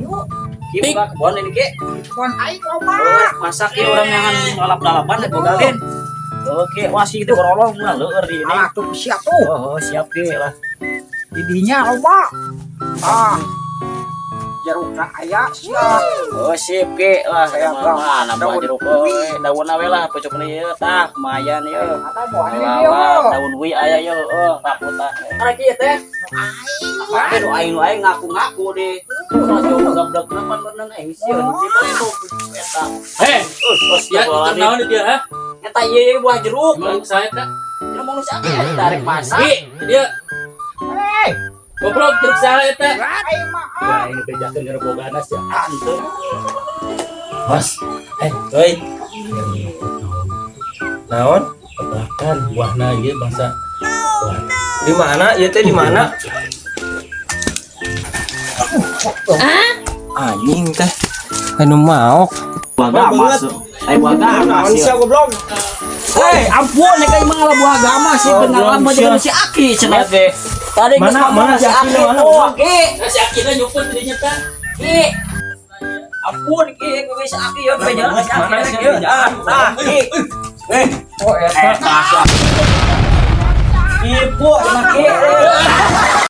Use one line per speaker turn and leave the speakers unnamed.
Ayo.
Ki, buka kebon ini, Ki.
Kebon aing loba.
Oh, masak ki, urang jangan ngalap-lalapan ya bogalin. Oke, wah sih itu gorolong lah leueur di ini.
Ah, tuh siap tuh.
Oh, siap, Ki, lah.
Didinya loba. Ah. Jerukna aya sia.
Oh, sip, Ki, lah.
Saya
mana buah
daun
jeruk
ui.
Euy, daun we lah pucuk ieu tah, lumayan ieu.
Ada buah ini dia.
Lalap, daun wi aya ieu, oh, rambutan. Ara kieu teh. Apa nu aing, nu aing ngaku-ngaku deh. Salah jauh gablek pan beunang aing sieun di balendog eta.
Hei,
Oh,
ya itu naon dia, ha?
Eta ieu ieu buah jeruk.
Emang saya tak?
Ini mau nu siapa tarik masak.
Ki, dia
Hei,
goblok, jeruk saha eta?
Aing mah.
Wah, ini bejakeun gara bogana sia.
Ante.
Bos, eh, oi.
Naon?
Bahkan buahna ieu bangsa. Wah,
Di mana? Ieu teh di mana? Anjing teh. Anu maok.
Buah gamas. Eh, buah gamas.
Naon sia, goblok?
Hei, ampun, nek aing mah ngalah buah gamas sih beneran mah jeung si Aki cenah teh. Tadi geus
Mana-
ngomong
mana
si
si Aki,
Aki.
mana?
Oh, Ki.
Nah, si Akina nyuput dirinya tah.
Ki. Ampun, Ki, gue si Aki ya, bejalan si Aki.
Mana si Aki?
Ah, ah, Ki. Eh,
Oh, eta.
eta si Aki. Ibu sama Ki.